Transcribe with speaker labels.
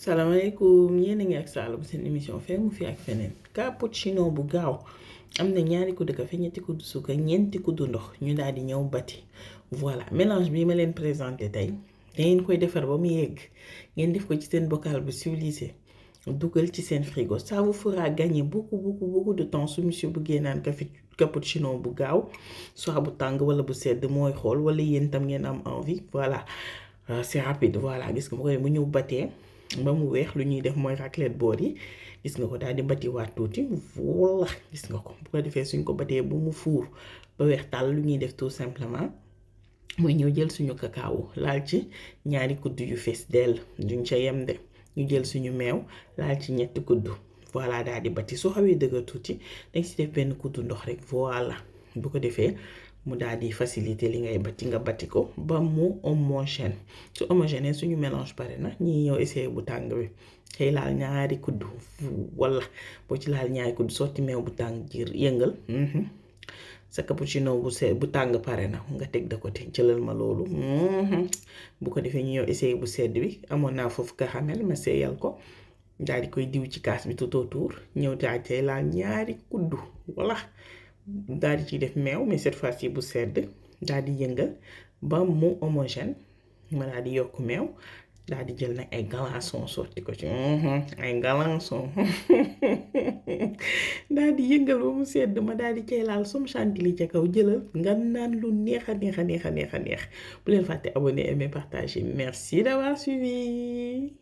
Speaker 1: salaamaaleykum yéen a ngi ak Saloum seen émission fee mu fi ak feneen cappuccino bu gaaw am na ñaari kuddu café ñetti kuddu suukar ñeenti kuddu ndox ñu daal di ñëw bati voilà mélange bi ma leen présenté tey dangeen koy defar ba mu yegg ngeen def ko ci seen bocal bu civilisé dugal ci seen frigo ça vous fera gagner beaucoup de temps su monsieur bëggee naan cappuccino bu gaaw soit bu tàng wala bu sedd mooy xool wala yéen tam ngeen am envie voilà c'est rapide voilà gis nga bu ko mu ñëw batee ba mu weex lu ñuy def mooy raclette boor yi gis nga ko daal di batiwaat tuuti voilà gis nga ko bu ko defee suñ ko batee bu mu fuur ba weex tàll lu ñuy def tout simplement mooy ñëw jël suñu cacao laal ci ñaari kudd yu fees dell duñ ca yem de ñu jël suñu meew laal ci ñetti kudd voilà daal di bati soo xawee dëgër tuuti dañ si def benn kudd ndox rek voilà bu ko defee mu daal di faciliter li ngay bati nga bati ko ba mu homogène su homogène suñu mélange pare na ñi ñëw essayer bu tàng bi xëy laal ñaari kudd wala boo ci laal ñaari kudd sotti meew bu tàng jir yëngal sa cappuccino bu tàng pare na nga teg de côté jëlal ma loolu bu ko defee ñu ñëw essayer bu sedd bi amoon naa foofu caramel ma seeyal ko daal di koy diw ci kaas bi tout autour ñëw daal di laal ñaari kudd wala daal di ciy def meew mais cette fois-ci bu sedd daal di yëngal ba mu homogène ma daal di yokk meew daal di jël nag ay glaçons sotti ko ci ay glaçons daal di yëngal ba mu sedd ma daal di cay laal som chantilly ca kaw jëlal nga naan lu neex a neex bu leen fàtte abonné aimer partager merci d'avoir suivi